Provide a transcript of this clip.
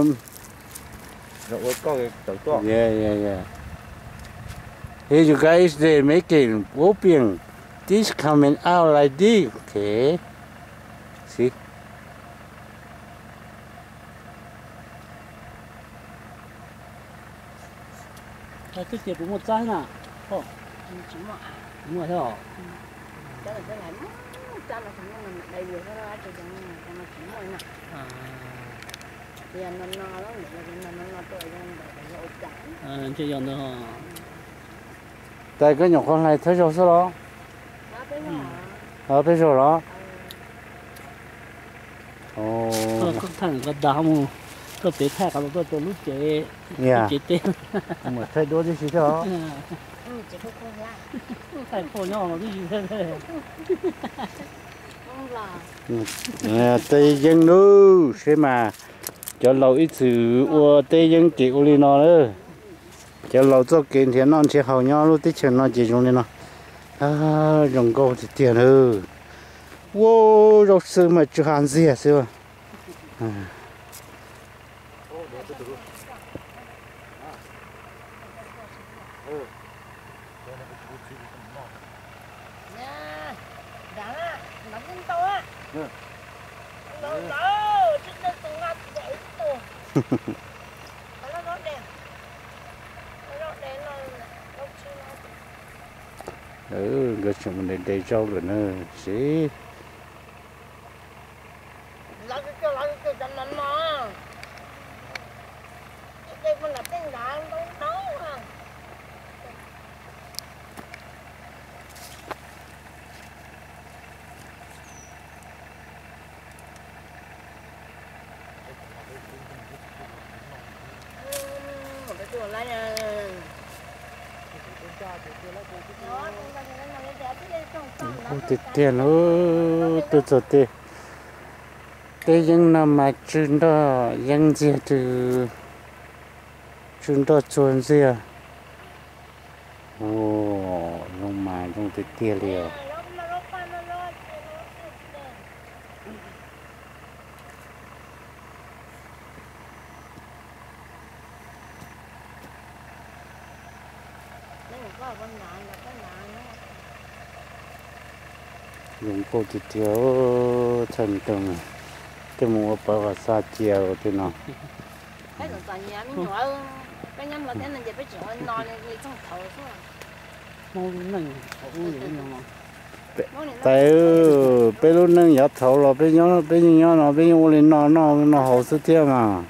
Ua koj tawm tuaj. Yeah, yeah, yeah. Here you guys, they making whooping. This coming out like this. Okay. See? Twb ces kuv muaj txab na. Muaj thiab os. Ntshe yog ntawd. Tais koj nyuam qhuav hlais thawj zaug xwb los? Peb zaug los? Koj thaij ko dag mus, koj pem thaij qhov tuaj rau lub cev, lub cev teb. Muaj thaij duab tib si thiab os. Thaij poj nyob los tib si thiab. Teb yeeb lub seb mas cov laus ib txwm ua teb yeeb ces ua li no lawm. Cov laus txoj kev nrhiav noj nrhiav haus nyob lub teb chaws no ces zoo li no. Zoo nkauj tiag tiag na. Ua zaub xwb mas tsw ha ntxiag xwb. Nkawd tseem mus de de zaub lawm na, seb. Zoo nkauj tiag tiag lauj, tuaj txog tej teb yeeb no mas tsw nroj yeeb ntxiag, tsw nroj tsuag ntxiag. Zoo mas zoo tiag tiag li os. Zoo nkauj tiag tiag, txhaj ntoo, tej mus ua pawv qhov xaj cia tej no. Tais, peb lub neej yav thaud los peb nyob, peb yeej nyob no, peb yeej ua li no noj no haus xwb thiab mas.